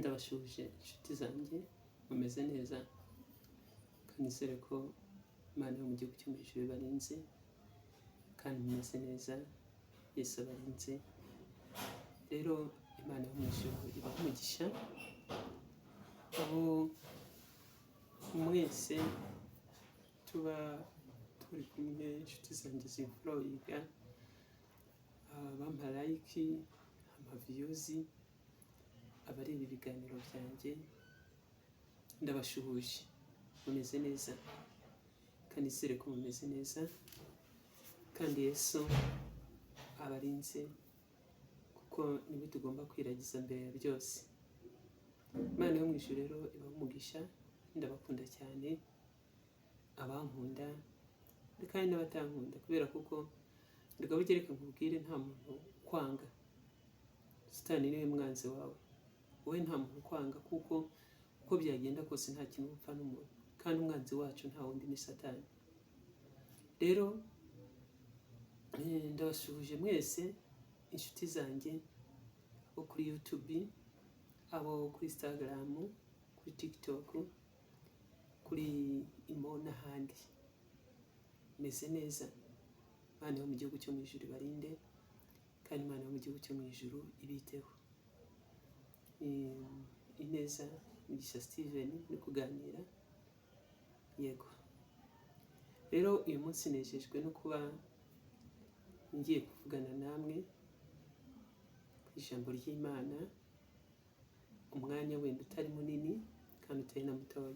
Ndabasuhuje inshuti zanjye, mumeze neza kandi nizere ko Imana yo mu gihugu cyo mu ijuru ibarinze kandi mumeze neza, Yesu abarinze. Rero Imana yo mu ijuru ibahe umugisha, abo mwese tuba turi kumwe, inshuti zanjye zimfollowinga, abampa like, amaviews, abareba ibiganiro byanjye, ndabashuhuje, mumeze neza kandi nizere ko mumeze neza kandi Yesu abarinze, kuko niwe tugomba kwiragiza mbere ya byose. Imana yo mu ijuru rero ibahe umugisha, ndabakunda cyane, abankunda kandi n'abatankunda, kubera kuko reka reka nkubwire, nta muntu ukwanga, Satani niwe mwanzi wawe, wowe nta muntu ukwanga, kuko uko byagenda kose nta kintu upfa n'umuntu, kandi umwanzi wacu nta wundi ni Satani. Rero ndabasuhuje mwese inshuti zanjye, abo kuri YouTube, abo kuri Instagram, kuri TikTok, kuri Imo n'ahandi, meze neza. Imana yo mu gihugu cyo mu ijuru ibarinde, kandi Imana yo mu gihugu cyo mu ijuru ibiteho. Ineza Mugisha Steven uri kuganira, yego. Rero uyu munsi nejejwe no kuba ngiye kuvugana namwe ku ijambo ry'Imana, umwanya wenda utari munini kandi utari na mutoya.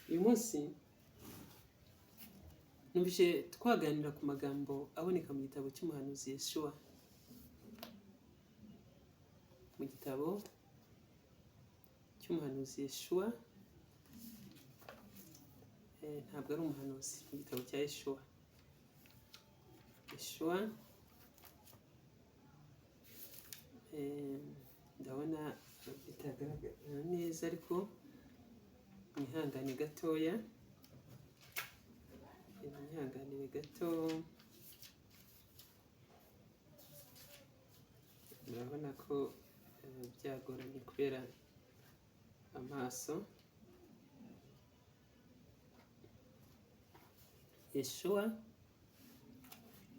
Uyu munsi numvise twaganira ku magambo aboneka mu gitabo cy'umuhanuzi Yeshuwa, mu gitabo cy'umuhanuzi Yeshuwa, ntabwo ari umuhanuzi, mu gitabo cya Yeshuwa. Yeshuwa, ndabona bitagaragara neza, ariko mwihangane gatoya, mwihanganire gato. Murabona ko byagoranye kubera amaso. Yeshuwa,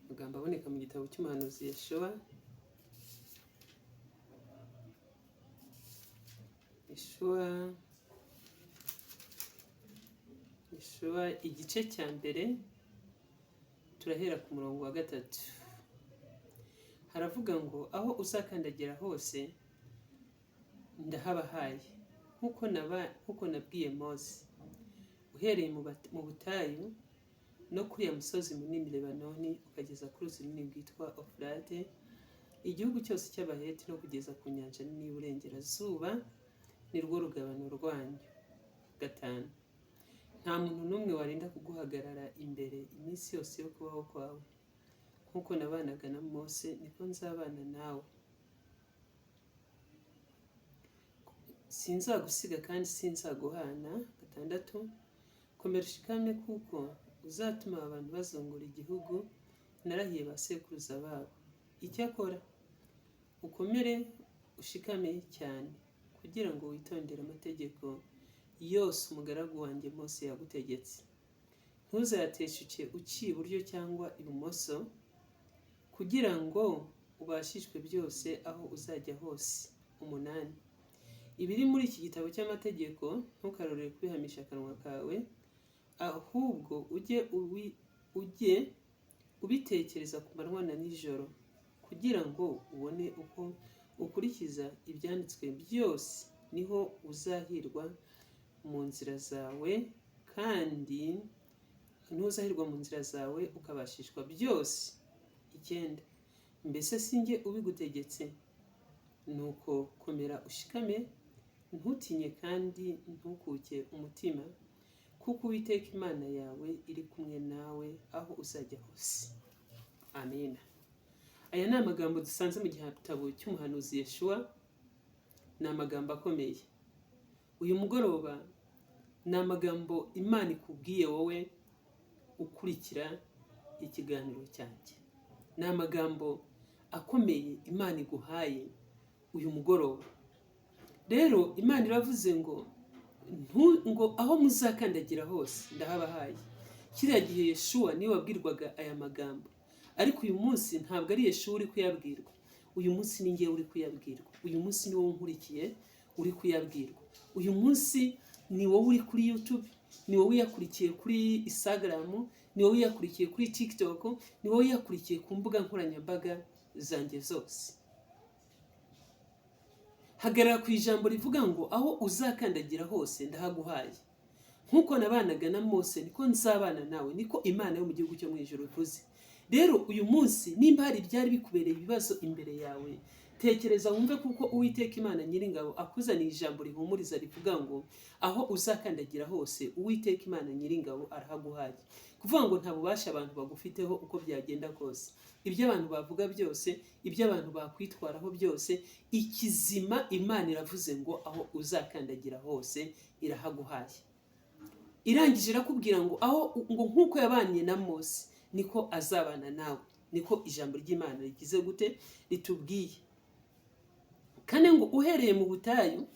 amagambo aboneka mu gitabo cy'umuhanuzi Yeshuwa. Yeshuwa, Yeshuwa igice cya mbere, turahera ku murongo wa 3. Haravuga ngo aho uzakandagira hose ndahabahaye, nkuko nabwiye Mose, uhereye mu butayu no kuri ya musozi munini Lebanoni, ukageza ku ruzi runini rwitwa Ofurate, igihugu cyose cy'Abaheti no kugeza ku nyanja nini y'Iburengerazuba, ni rwo rugabano rwanyu. 5, nta muntu n'umwe warinda kuguhagarara imbere iminsi yose yo kubaho kwawe, nkuko nabanaga na Mose niko nzabana nawe, sinzagusiga kandi sinzaguhana. 6, komera ushikame, kuko uzatuma aba bantu bazungura igihugu narahiye ba sekuruza babo. Icyakora ukomere ushikame cyane, kugira ngo witondere amategeko yose umugaragu wanjye Mose yagutegetse, ntuzayateshuke uciye iburyo cyangwa ibumoso, kugira ngo ubashishwe byose aho uzajya hose. 8, ibiri muri iki gitabo cy'amategeko ntukarorere kubihamisha akanwa kawe, ahubwo ujye ubitekereza ku manywa na nijoro, kugira ngo ubone uko ukurikiza ibyanditswe byose, niho uzahirwa mu nzira zawe, kandi ntuzahirwa mu nzira zawe ukabashishwa byose. 9, mbese si njye ubigutegetse? Nuko komera ushikame, ntutinye kandi ntukuke umutima, kuko Uwiteka Imana yawe iri kumwe nawe aho uzajya hose. Amina. Aya ni amagambo dusanze mu gitabo cy'umuhanuzi Yeshuwa, ni amagambo akomeye. Uyu mugoroba ni amagambo Imana ikubwiye wowe ukurikira ikiganiro cyanjye. Ni amagambo akomeye Imana iguhaye uyu mugoroba. Rero Imana iravuze ngo ngo aho muzakandagira hose ndahabahaye. Kiriya gihe Yeshuwa niwe wabwirwaga aya magambo, ariko uyu munsi ntabwo ari Yeshuwa uri kuyabwirwa, uyu munsi ni ngewe uri kuyabwirwa, uyu munsi ni wowe unkurikiye uri kuyabwirwa, uyu munsi ni wowe uri kuri YouTube, ni wowe uyakurikiye kuri Instagram, ni wowe uyakurikiye kuri TikTok, ni wowe uyakurikiye ku mbuga nkoranyambaga zanjye zose. Hagarara ku ijambo rivuga ngo aho uzakandagira hose ndahaguhaye. Nk'uko nabanaga na Mose niko nzabana nawe, niko Imana yo mu gihugu cyo mu ijuru ivuze. Rero uyu munsi nimba hari ibyari bikubereye ibibazo imbere yawe, tekereza wumve kuko Uwiteka Imana Nyiringabo akuzaniye ijambo rihumuriza rivuga ngo aho uzakandagira hose Uwiteka Imana Nyiringabo arahaguhaye. Kuvuga ngo nta bubasha abantu bagufiteho uko byagenda kose, ibyo abantu bavuga byose, ibyo abantu bakwitwaraho byose, ikizima Imana iravuze ngo aho uzakandagira hose irahaguhaye. Irangije irakubwira ngo aho ngo nk'uko yabanye na Mose niko azabana nawe, niko ijambo ry'Imana rigize gute ritubwiye. Kane ngo uhereye mu butayu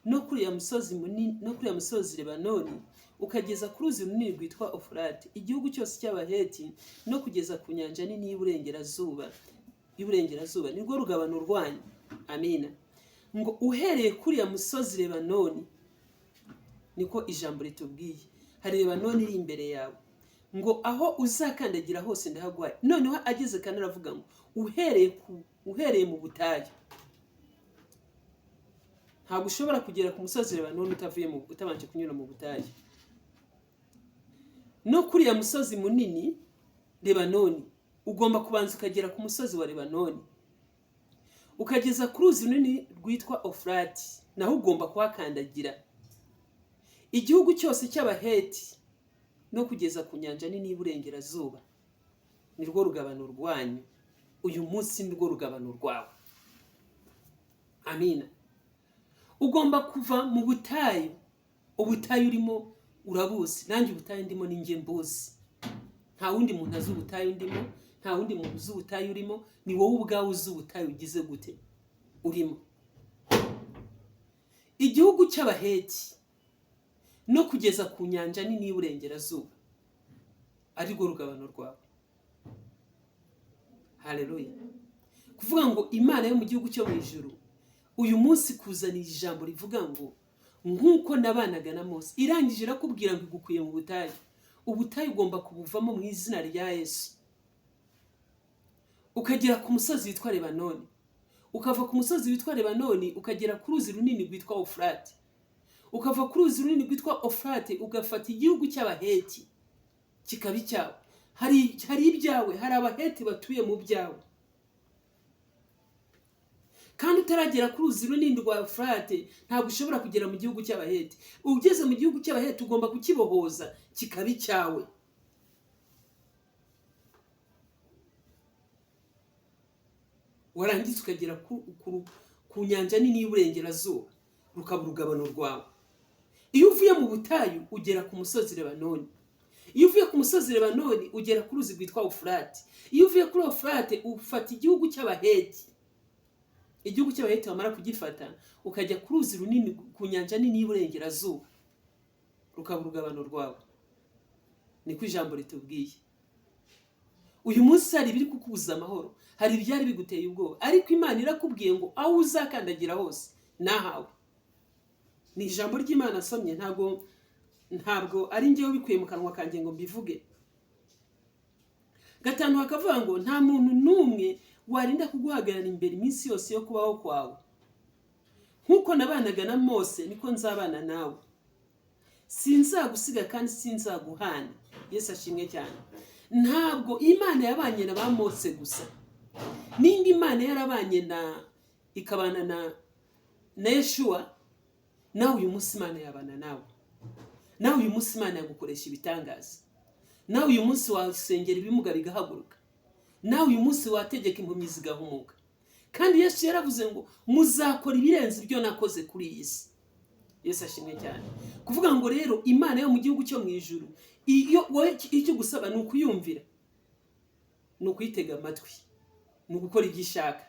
no kuri ya musozi munini, no kuri ya musozi Lebanoni, ukageza ku ruzi runini rwitwa Ofurate, igihugu cyose cy'Abaheti, no kugeza ku nyanja nini y'uburengerazuba, nirwo rugabano rwanyu. Amina. Ngo uhereye kuri ya musozi Lebanoni, niko ijambo ritubwiye, hari Lebanoni iri imbere yawe, ngo aho uzakandagira hose ndahaguhaye. Noneho ageze kandi aravuga ngo uhereye mu butayu. Ntabwo ushobora kugera ku musozi Lebanoni utabanje kunyura mu butayu. No kuri ya musozi munini Lebanoni, ugomba kubanza ukagera ku musozi wa Lebanoni, ukageza ku ruzi runini rwitwa Ofurati, naho ugomba kuhakandagira. Igihugu cyose cy'Abaheti no kugeza ku nyanja nini y'uburengerazuba, nirwo rugabano rwanyu. Uyu munsi nirwo rugabano rwawe. Amina. Ugomba kuva mu butayu. Ubutayu urimo urabuzi, nanjye ubutayu ndimo ni njye mbuzi. Nta wundi muntu azi ubutayu ndimo, nta wundi muntu uzi ubutayu urimo, ni wowe ubwawe uzi ubutayu ugize gute urimo. Igihugu cy'Abaheti no kugeza ku nyanja nini y'uburengerazuba, arirwo rugabano rwawe. Haleluya. Kuvuga ngo Imana yo mu gihugu cyo mu ijuru uyu munsi kuzanira ijambo rivuga ngo nk'uko nabanaga na Mose, irangije irakubwira ngo igukuye mu butayu. Ubutayu ugomba kubuvamo mu izina rya Yesu, ukagera ku musozi witwa Lebanoni, ukava ku musozi witwa Lebanoni ukagera ku ruzi runini rwitwa Ofurate, ukava ku ruzi runini rwitwa Ofurate ugafata igihugu cy'Abaheti kikaba icyawe. Hari ibyawe, hari Abaheti batuye mu byawe. Kandi utaragera ku ruzi runini rwa Ofurate ntabwo ushobora kugera mu gihugu cy'Abaheti. Ugeze mu gihugu cy'Abaheti ugomba kukibohoza kikaba icyawe. Warangiza ukagera ku nyanja nini y'uburengerazuba, rukaba urugabano rwawe. Iyo uvuye mu butayu ugera ku musozi Lebanoni. Iyo uvuye ku musozi Lebanoni ugera ku ruzi rwitwa Ofurate. Iyo uvuye kuri Ofurate ufata igihugu cy'Abaheti. Igihugu cy'Abaheti wamara kugifata ukajya ku ruzi runini, ku nyanja nini y'uburengerazuba, rukaba urugabano rwawe. Niko ijambo ritubwiye. Uyu munsi hari ibiri kukubuza amahoro, hari ibyari biguteye ubwoba, ariko Imana irakubwiye ngo aho uzakandagira hose nahawe. Ni ijambo ry'Imana asomye, ntabwo ari njyewe ubikuye mu kanwa kanjye ngo mbivuge. Gatanu hakavuga ngo nta muntu n'umwe warinda kuguhagarara imbere iminsi yose yo kubaho kwawe. Nk'uko nabanaga na Mose niko nzabana nawe, sinzagusiga kandi sinzaguhana. Yesu ashimwe cyane. Ntabwo Imana yabanye na ba Mose gusa, nimba Imana yarabanye na ikabana na Yeshuwa, nawe uyu munsi Imana yabana nawe. Nawe uyu munsi Imana yagukoresha ibitangaza. Nawe uyu munsi wasengera ibimuga bigahaguruka. Nawe uyu munsi wategeka impumyi zigahumuka. Kandi Yesu yaravuze ngo muzakora ibirenze ibyo nakoze kuri iyi si. Yesu ashimwe cyane. Kuvuga ngo rero Imana yo mu gihugu cyo mu ijuru, iyo wowe icyo gusaba ni ukuyumvira, ni ukuyitega amatwi, ni ugukora ibyo ishaka,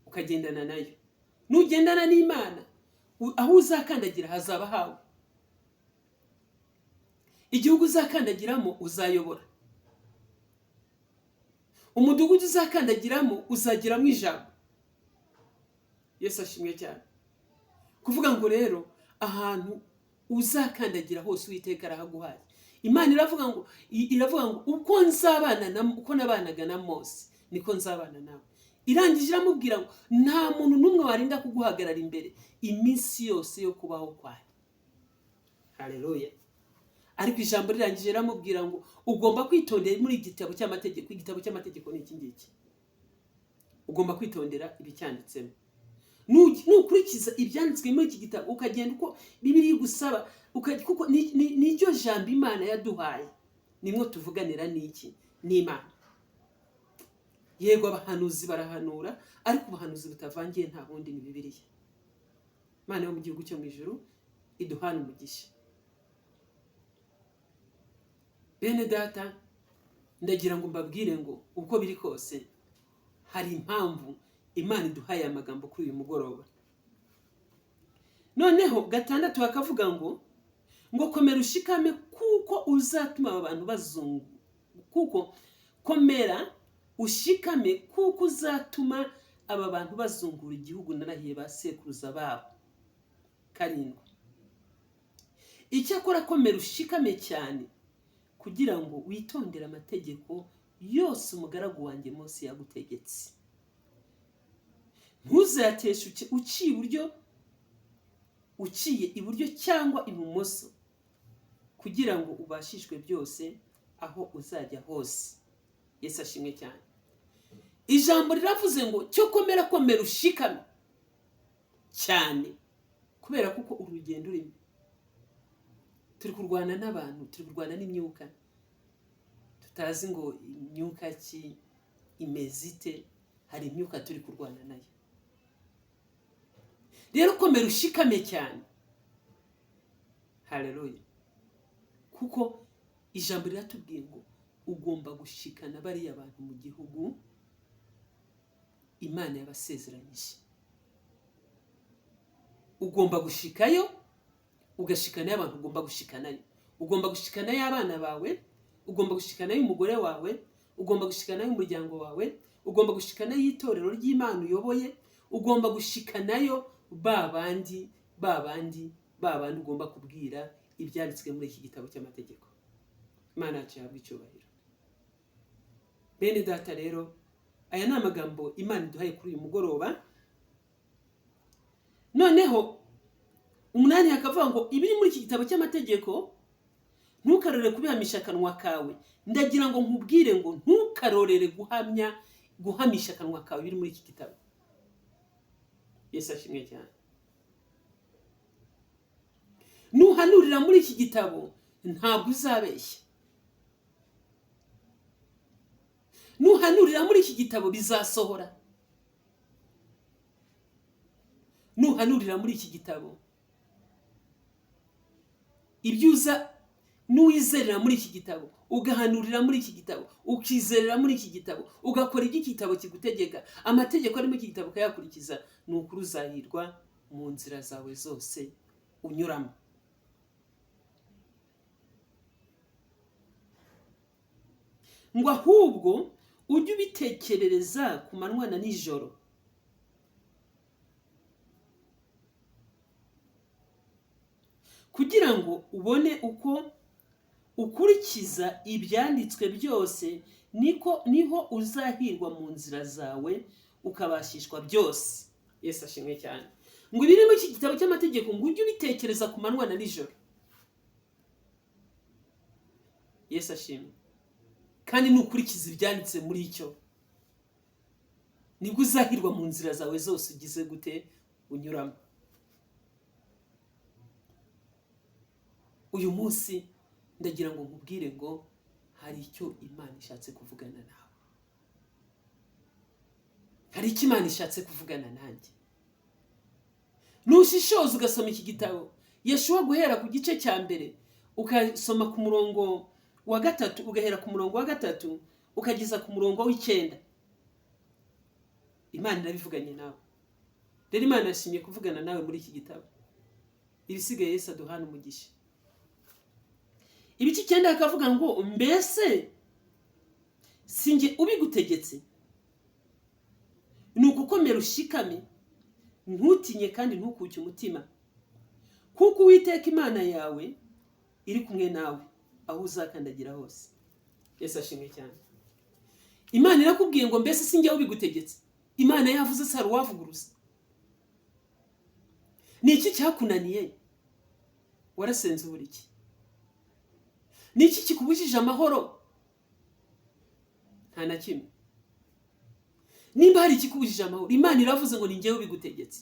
ukagendana nayo. Nugendana n'Imana Aho uzakandagira hazaba hawe. Igihugu uzakandagiramo uzayobora. Umudugudu uzakandagiramo uzagiramo ijambo. Yesu ashimwe cyane. Kuvuga ngo rero ahantu uzakandagira hose Uwiteka arahaguhaye. Imana iravuga ngo uko nzabana na uko nabanaga na Mose niko nzabana nawe. Irangije iramubwira ngo nta muntu n'umwe warinda kuguhagarara imbere iminsi yose yo kubaho kwawe. Haleluya. Ariko ijambo rirangije iramubwira ngo ugomba kwitondera muri igitabo cy'amategeko. Igitabo cy'amategeko ni iki ngiki. Ugomba kwitondera ibicyanditsemo. Nukurikiza ibyanditswe muri iki gitabo ukagenda uko Bibiliya igusaba, kuko niryo jambo Imana yaduhaye, nimwo tuvuganira n'iki? N'Imana. Yego abahanuzi barahanura, ariko ubuhanuzi butavangiye nta bundi ni Bibiliya. Imana yo mu gihugu cyo mu ijuru iduhana umugisha. Bene data, ndagira ngo mbabwire ngo uko biri kose hari impamvu Imana iduhaye amagambo kuri uyu mugoroba. Noneho 6 bakavuga ngo komera ushikame kuko uzatuma aba bantu bazungu, kuko komera ushikame kuko uzatuma aba bantu bazungura igihugu narahiye ba sekuruza babo. 7 Icyakora komera ushikame cyane kugira ngo witondere amategeko yose umugaragu wanjye Mose yagutegetse. Ntuzateshuke uciye iburyo cyangwa ibumoso, kugira ngo ubashishwe byose aho uzajya hose. Yesu ashimwe cyane. Ijambo riravuze ngo cyo komera komera ushikame cyane, kubera kuko urugendo urimo turi kurwana n'abantu, turi kurwana n'imyuka tutazi ngo imyuka ki imeze ite. Hari imyuka turi kurwana nayo. Rero komera ushikame cyane. Haleluya. Kuko ijambo riratubwiye ngo ugomba gushikana bariya bantu mu gihugu Imana yabasezeranyije. Ugomba gushikayo, ugashikana abantu ugomba gushikanayo. Ugomba gushikanayo abana bawe, ugomba gushikanayo umugore wawe, ugomba gushikanayo umuryango wawe, ugomba gushikanayo itorero ry'Imana uyoboye, ugomba gushikanayo babandi ugomba kubwira ibyanditswe muri iki gitabo cy'amategeko. Imana yacu yahabwa icyubahiro. Bene data rero, aya ni amagambo Imana iduhaye kuri uyu mugoroba. Noneho 8 hakavuga ngo ibiri muri iki gitabo cy'amategeko ntukarorere kubihamisha akanwa kawe. Ndagira ngo nkubwire ngo ntukarorere guhamisha akanwa kawe biri muri iki gitabo. Yesu ashimwe cyane. Nuhanurira muri iki gitabo ntabwo uzabeshya. Nuhanurira muri iki gitabo bizasohora. Nuhanurira muri iki gitabo ibyuza, nuwizerera muri iki gitabo, ugahanurira muri iki gitabo, ukizerera muri iki gitabo, ugakora ibyo igitabo kigutegeka, amategeko ari muri iki gitabo ukayakurikiza, ni ukuri uzahirwa mu nzira zawe zose unyuramo. Ngo ahubwo ujye ubitekerereza ku manywa na nijoro, kugira ngo ubone uko ukurikiza ibyanditswe byose, niho uzahirwa mu nzira zawe ukabashishwa byose. Yesu ashimwe cyane. Ngo ibiri muri iki gitabo cy'amategeko ngo ujye ubitekereza ku manywa na nijoro. Yesu ashimwe. Kandi nukurikiza ibyanditse muri icyo, nibwo uzahirwa mu nzira zawe zose ugize gute unyuramo. Uyu munsi ndagira ngo nkubwire ngo hari icyo Imana ishatse kuvugana nawe. Hari icyo Imana ishatse kuvugana nanjye. Nushishoza ugasoma iki gitabo Yeshuwa guhera ku gice cya mbere ukasoma ku murongo wa 3, ugahera ku murongo wa 3 ukageza ku murongo w'9, Imana irabivuganye nawe. Rero Imana yashimye kuvugana nawe muri iki gitabo. Ibisigaye Yesu aduhana umugisha. Ibice 9 akavuga ngo mbese sinjye ubigutegetse, ni ugukomera ushikame, ntutinye kandi ntukuke umutima, kuko Uwiteka Imana yawe iri kumwe nawe aho uzakandagira hose. Yesu ashimwe cyane. Imana irakubwiye ngo mbese sinjye ubigutegetse. Imana yavuze se hari uwavuguruza? Ni iki cyakunaniye? Warasenze ubura iki? Ni iki kikubujije amahoro? Nta na kimwe. Nimba hari ikikubujije amahoro, Imana iravuze ngo ni njyewe ubigutegetse,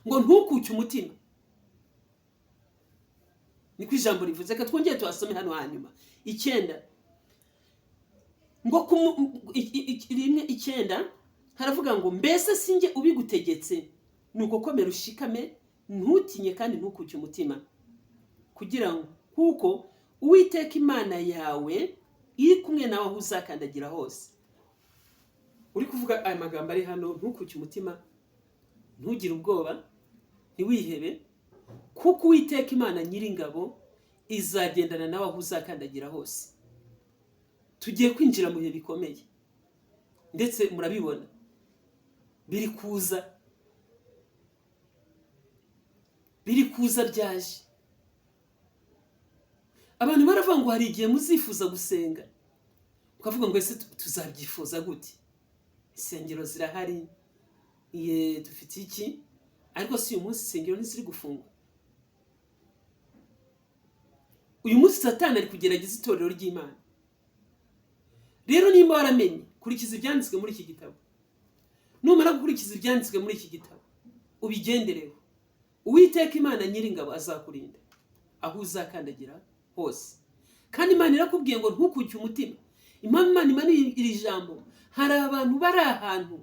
ngo ntukuke umutima. Niko ijambo rivuze. Reka twongere tuhasome hano hanyuma 9 ngo 1:9 haravuga ngo mbese sinjye ubigutegetse, nuko komera ushikame, ntutinye kandi ntukuke umutima, kugira ngo kuko Uwiteka Imana yawe iri kumwe nawe aho uzakandagira hose. Uri kuvuga aya magambo ari hano, ntukuke umutima, ntugire ubwoba, ntiwihebe, kuko Uwiteka Imana nyiringabo izagendana nawe aho uzakandagira hose. Tugiye kwinjira mu bihe bikomeye, ndetse murabibona biri kuza, biri kuza byaje. Abantu baravuga ngo hari igihe muzifuza gusenga, ukavuga ngo ese tuzabyifuza gute? Insengero zirahari, ye dufite iki, ariko si uyu munsi insengero ntiziri gufungwa. Uyu munsi Satani ari kugerageza itorero ry'Imana. Rero nimba waramenye, kurikiza ibyanditswe muri iki gitabo. Numara gukurikiza ibyanditswe muri iki gitabo, ubigendereho, Uwiteka Imana nyiringabo azakurinda aho uzakandagira hose. Kandi Imana irakubwiye ngo ntukuke umutima. Impamvu Imana imanuye iri jambo, hari abantu bari ahantu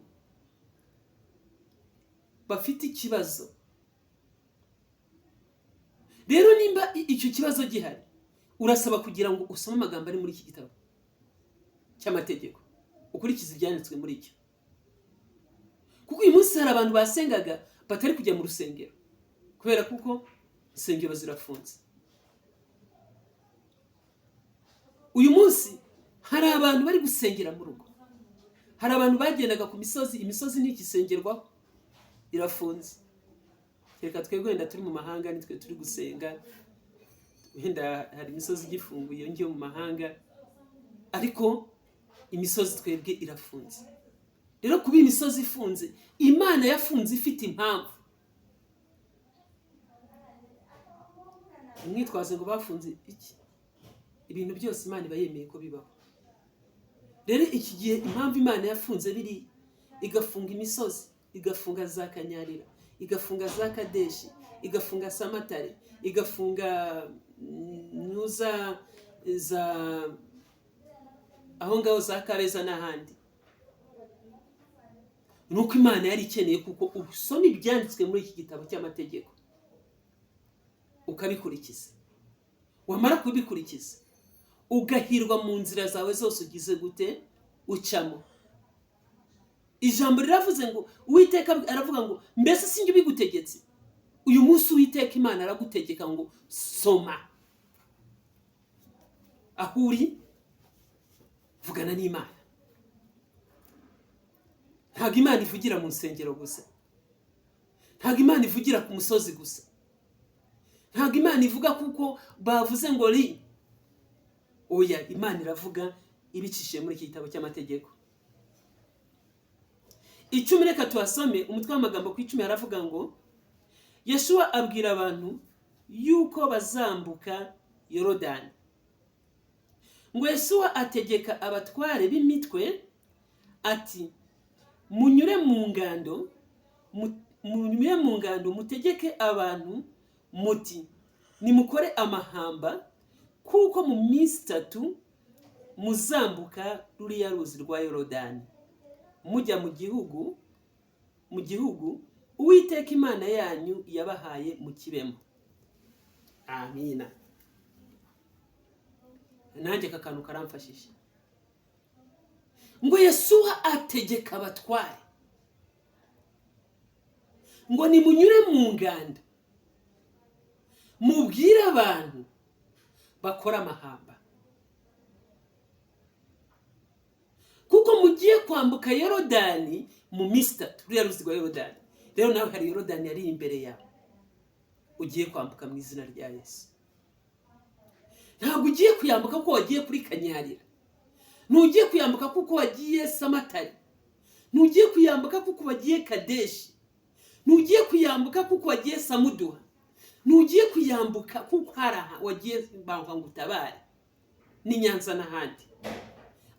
bafite ikibazo. Rero nimba icyo kibazo gihari, urasaba kugira ngo usome amagambo ari muri iki gitabo cy'amategeko, ukurikize ibyanditswe muri cyo. Kuko uyu munsi hari abantu basengaga batari kujya mu rusengero, kubera kuko insengero zirafunze. Uyu munsi hari abantu bari gusengera mu rugo, hari abantu bagendaga ku misozi, imisozi ntikisengerwaho, irafunze. Reka twebwe wenda turi mu mahanga nitwe turi gusenga, wenda hari imisozi igifunguye iyo ngiyo mu mahanga, ariko imisozi twebwe irafunze. Rero kuba imisozi ifunze, Imana yafunze ifite impamvu. Umwitwaze ngo bafunze iki? Ibintu byose Imana iba yemeye ko bibaho. Rero iki gihe impamvu Imana yafunze biri, igafunga imisozi, igafunga za Kanyarira, igafunga za Kadeshi, igafunga Samatare, igafunga nuza za aho ngaho za Kabeza n'ahandi, nuko Imana yari ikeneye kuko usoma ibyanditswe muri iki gitabo cy'amategeko ukabikurikiza. Wamara kubikurikiza ugahirwa mu nzira zawe zose ugize gute ucamo. Ijambo riravuze ngo Uwiteka aravuga ngo mbese sinjye ubigutegetse. Uyu munsi Uwiteka Imana aragutegeka ngo soma, aho uri vugana n'Imana. Ntabwo Imana ivugira mu nsengero gusa, ntabwo Imana ivugira ku musozi gusa, ntabwo Imana ivuga kuko bavuze ngo ri oya. Imana iravuga ibicishije muri iki gitabo cy'amategeko. 10 reka tuhasome umutwe w'amagambo ku 10 haravuga ngo Yeshuwa abwira abantu yuko bazambuka Yorodani. Ngo Yeshuwa ategeka abatware b'imitwe ati munyure mu ngando, munyure mu ngando mutegeke abantu muti nimukore amahamba, kuko mu minsi 3 muzambuka ruriya ruzi rwa Yorodani mujya mu gihugu Uwiteka Imana yanyu yabahaye mukibemo. Amina. Nanjye aka kantu karamfashije. Ngo Yesuwa ategeka abatware Ngo nimunyure mu nganda, mubwire abantu bakora amahamba, kuko mugiye kwambuka Yorodani mu minsi itatu. Ruriya ruzi rwa Yorodani rero, nawe hari Yorodani yari imbere yawe ugiye kwambuka mu izina rya Yesu. Ntabwo ugiye kuyambuka kuko wagiye kuri Kanyarira, ntugiye kuyambuka kuko wagiye Samatari, ntugiye kuyambuka kuko wagiye Kadeshi, ntugiye kuyambuka kuko wagiye Samuduha, ntugiye kuyambuka kuko hari aha wagiye bangwa ngo utabare ni Nyanza n'ahandi,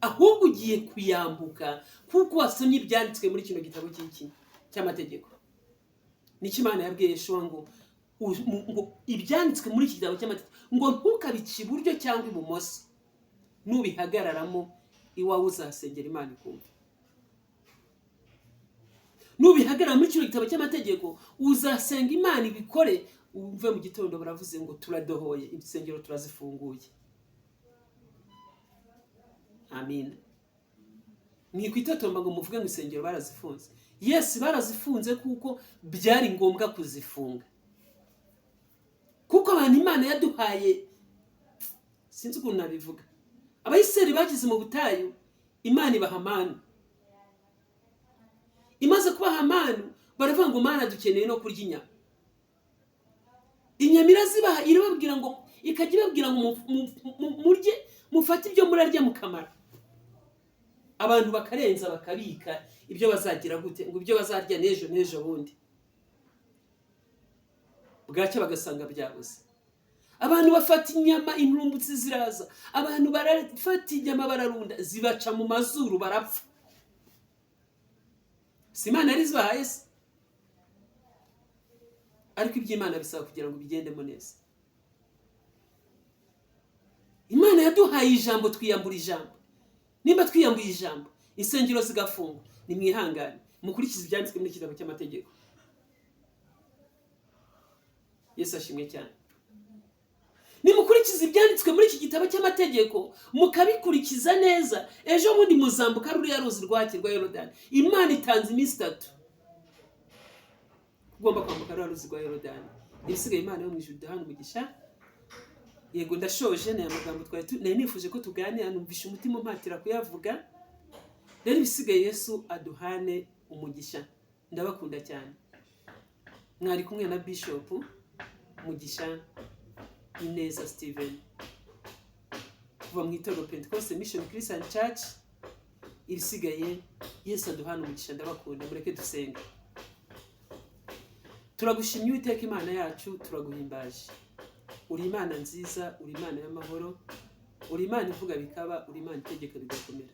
ahubwo ugiye kuyambuka kuko wasomye ibyanditswe muri kino gitabo cy'iki cy'amategeko. Nicyo Imana yabwiye Yeshuwa ngo ibyanditswe muri iki gitabo cy'amategeko ngo ntukabice iburyo cyangwa ibumoso, nubihagararamo iwawe uzasengera Imana ikumva. Nubihagarara muri kino gitabo cy'amategeko uzasenga Imana ibikore. Uve mu gitondo baravuze ngo turadohoye, insengero turazifunguye. Amina. Mwikwitotomba ngo muvuge ngo insengero barazifunze. Yes, barazifunze kuko byari ngombwa kuzifunga, kuko abantu Imana yaduhaye, sinzi ukuntu nabivuga. Abayiseri bageze mu butayu, Imana ibaha amanu. Imaze kubaha amanu baravuga ngo Mana dukeneye no kurya inyama. Inyama irazibaha, irababwira ngo, ikajya ibabwira ngo murye, mufate ibyo murarya mukamara. Abantu bakarenza bakabika ibyo bazagira gute, ngo ibyo bazarya n'ejo n'ejo bundi, bwacya bagasanga byabuze. Abantu bafata inyama, intumbutsi ziraza, abantu barafata inyama bararunda, zibaca mu mazuru barapfa. Si Imana yari izibahaye se? Ariko iby'Imana bisaba kugira ngo bigendemo neza. Imana yaduhaye ijambo, twiyambura ijambo. Nimba twiyambuye ijambo, insengero zigafungwa, nimwihangane mukurikize ibyanditswe muri iki gitabo cy'amategeko. Yesu ashimwe cyane. Nimukurikize ibyanditswe muri iki gitabo cy'amategeko mukabikurikiza neza, ejo bundi muzambuka ruriya ruzi rwakirwa Yorodani. Imana itanze iminsi itatu ugomba kwambuka ruriya ruzi rwa Yorodani. Ibisigaye Imana yo mu ijuru iduhane umugisha. Yego, ndashoje. Ni aya magambo twari nari nifuje ko tuganira, numvishe umutima umpatira kuyavuga. Rero ibisigaye Yesu aduhane umugisha. Ndabakunda cyane. Mwari kumwe na Bishop Mugisha Ineza Steven kuva mu itorero Pentecost Mission Christian Church. Ibisigaye Yesu aduhane umugisha. Ndabakunda. Mureke dusenga. Turagushimye Uwiteka Imana yacu, turaguhimbaje. Uri Imana nziza, uri Imana y'amahoro, uri Imana ivuga bikaba, uri Imana itegeka bigakomera.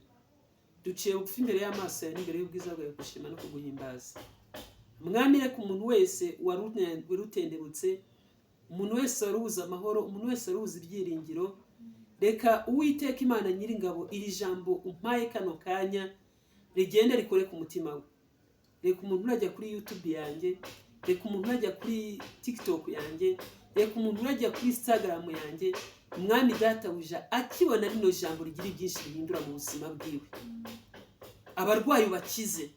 Duciye bugufi imbere y'amaso yawe n'imbere y'ubwiza bwawe gushima no kuguhimbaza. Mwami, reka umuntu wese warutendebutse, umuntu wese warubuze amahoro, umuntu wese warubuze ibyiringiro, reka Uwiteka Imana nyiringabo iri jambo umpaye kano kanya rigende rikore ku mutima we. Reka umuntu urajya kuri YouTube yanjye, reka umuntu urajya kuri TikTok yanjye, reka umuntu urajya kuri Instagram yanjye, Mwami databuja akibona rino jambo rigira byinshi rihindura mu buzima bwiwe. Abarwayi bakize,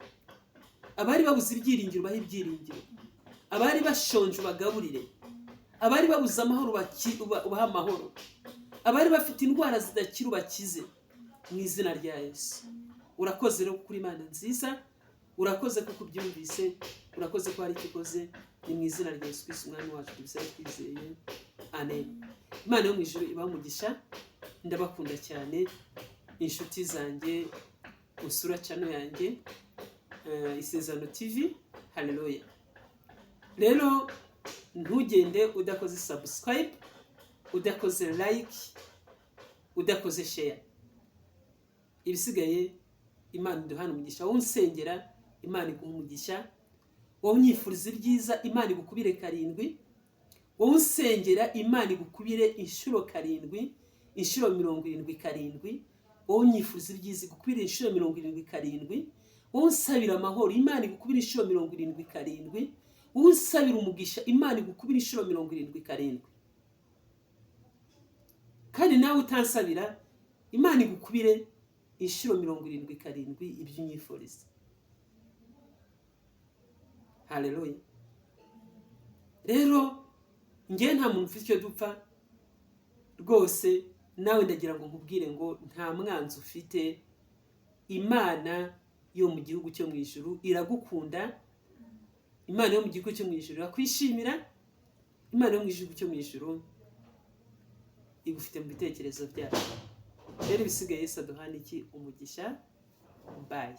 abari babuze ibyiringiro bahe ibyiringiro, abari bashonje ubagaburire, abari babuze amahoro ubahe amahoro, abari bafite indwara zidakira ubakize mu izina rya Yesu. Urakoze rero kuri Imana nziza, urakoze kuko ubyumvise, urakoze ko hari icyo ukoze. Ni mu izina rya Yesu Kristo Umwami wacu tubisaba twizeye, amen. Imana yo mu ijuru ibahe umugisha. Ndabakunda cyane inshuti zanjye, usura channel yanjye Isezerano TV. Haleluya. Rero ntugende udakoze subscribe, udakoze like, udakoze share. Ibisigaye Imana iduhane umugisha. Wowe unsengera Imana iguha umugisha, wowe unyifuriza ibyiza Imana igukubire karindwi, wowe unsengera Imana igukubire inshuro karindwi, inshuro 77, wowe unyifuriza ibyiza igukubire inshuro 77, wowe unsabira amahoro Imana igukubire inshuro 77, wowe unsabira umugisha Imana igukubire inshuro 77. Kandi nawe utansabira Imana igukubire inshuro 77 ibyo unyifuriza. Haleluya. Rero ngewe nta muntu ufite icyo dupfa rwose. Nawe ndagira ngo nkubwire ngo nta mwanzi ufite. Imana yo mu gihugu cyo mu ijuru iragukunda, Imana yo mu gihugu cyo mu ijuru irakwishimira, Imana yo mu gihugu cyo mu ijuru igufite mu bitekerezo byayo. Rero ibisigaye, Yesu aduhana iki? Umugisha. Bye.